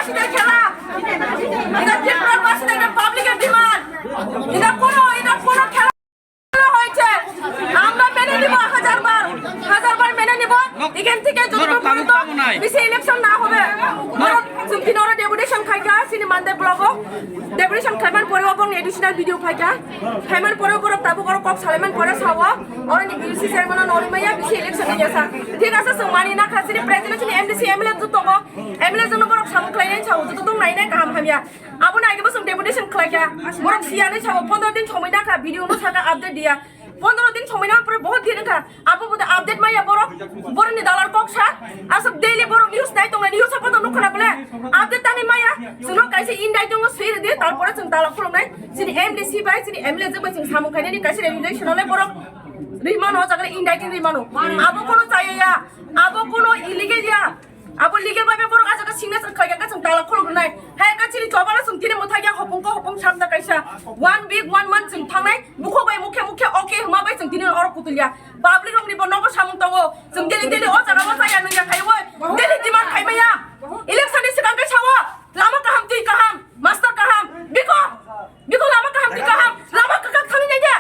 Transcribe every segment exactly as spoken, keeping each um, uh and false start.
বাসীদের খেলা, এটা ত্রিপুরার বাসীদের, এটা পাবলিকের ডিমান্ড, এটা কোনো, এটা কোনো খেলা হয়েছে। আমরা মেনে নিব হাজার বার, হাজার বার মেনে নিব। এখান থেকে যতক্ষণ পর্যন্ত বিসি ইলেকশন না হবে, বরং চুক্তি নরো ডেপুটেশন খাইকা, সিনি মানদে ব্লগো ডেপুটেশন খাইবার পরেও এবং এডিশনাল ভিডিও খাইকা, খাইবার পরেও বরং তাবু বরং কম সালাইমান পরে সাওয়া, অনেক বিসি চেয়ারম্যান নরিমাইয়া বিসি ইলেকশন নিয়ে আসা। ঠিক আছে, সো মানি না খাসিনি প্রেজেন্ট সিনি এমডিসি এমএলএ তো তবো, এমএলএ জন্য বরং সামুখলাইনাই সাও, যত তো নাইনাই কাহাম হামিয়া। Abo nai kebo chwng deputation khlai kha. Borok siya ni sabo pondro din somoi na kha, video no saka update diya. Pondro din somoi na pore bahut din kha. Abo bo update maya borok. Borok ni dalar kok sa. Asok daily borok news nai tongnai, news sa kotor nukha na bole. Update tani maya. Chwng no kaisa indai tongo swi rwdi, tarpore chwng dala khulumnai. Chini MDC bai, chini MLA je bai chwng samung khainani kaisa relation ole borok. Rimano jaga indai tin rimano. Abo kono chaya ya. Abo kono illegal ya. Abo legal bai borok ajaga signature khlai kha chwng tala khuluk rwnai. Hai ka chini chobala chwng tini mwthai ya hopung ko hopung sabda kaisa. One week, one month chwng thangnai. Mukho bai mukhe mukhe okay hwma bai chwng tini oro kutulya. Public rok ni bo nogo samung tongo. Chwng daily daily o jaga o chaya nungya khai oi. Daily demand khai maya. Election ni swkang kai sawo. Lama kaham twi kaham. Master kaham. Biko. Biko lama kaham twi kaham. Lama kwkhak thangwi nai de.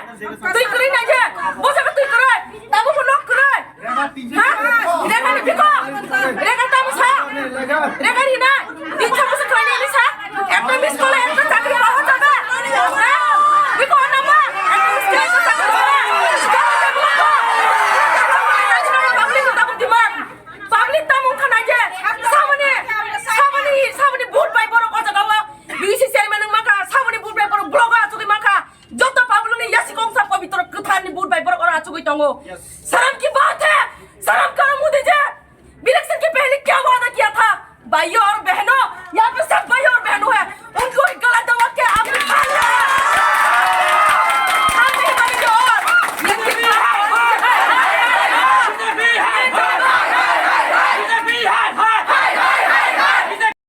Twi kwrwi nai de. Bo jaga twi kwrwi. Tamo bo nok kwrwi. Ha? Rega ni biko. Rega tamo sa. Rega ri nai. Di tamo sa kwrwi nai sa. Ekta miss call, ekta chakri paho jabe. Ha? Biko nama. Ekta miss call, ekta chakri paho. Public tamo demand. Public tamo khana je. Samani, samani, samani vote bai borok o jaga o. BC chairman wng maka, samani vote bai borok blogo achugwi maka. Joto public ni yasi kongsa pabitro kwthar ni vote bai borok oro achugwi tongo. Sharam ki baat hai? Sharam karo Modi ji. Election ke pehle kya wada kiya tha? Bhaiyo aur behno, yahan pe sab bhaiyo aur behno hai.